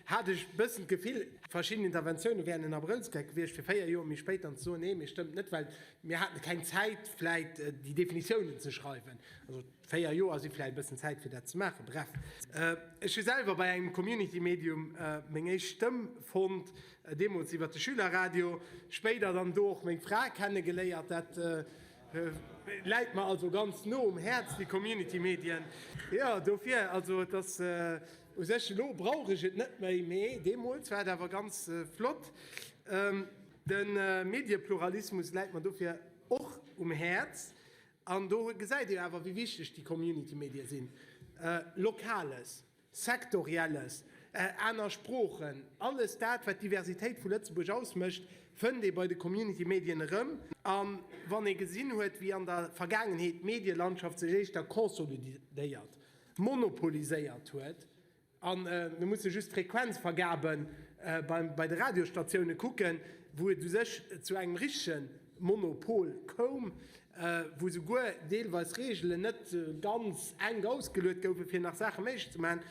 Hat ech e bëssen d'Gefill, verschidden Interventioune wären en Abrëllsgeck gewiescht, fir 4 Joer méi spéit dann ze soen, nee, mee stëmmt net, well mir haten keng Zäit vläit déi Definitiounen ze schreiwen. Also 4 Joer si vläit e bëssen Zäit fir dat ze maachen. Bref, ech hu selwer bei engem Community-Medium meng éischt Stëmm fonnt, deemools iwwer de Schülerradio, spéider dann do och meng Fra kennegeléiert. Dat läit mer also ganz no um Häerz, déi Community-Medien. Jo, dofir, also et ass. U sech elo brauch ech et net méi, mee deemools war et awer ganz flott. De Mediepluralismus läit mer dofir och um Häerz. An do gesäit Dir awer, wéi wichteg déi Community-Medie sinn. Lokales, Sektorielles, aner Sproochen, alles dat, wat d'Diversitéit vu Lëtzebuerg ausmécht, fënnt ee bei de Community-Medien erëm. A wann ee gesinn huet, wéi an der Vergaangenheet d'Medielandschaft sech éischter consolidéiert, monopoliséiert huet, a mir musse just d'Frequenzvergabe bei de Radiosstatioune kucken, wou et u sech zu engem richtege Monopol koum, wou souguer deelweis Reegelen net ganz enk ausgeluet goufen, fir nach Saache méiglech ze maachen.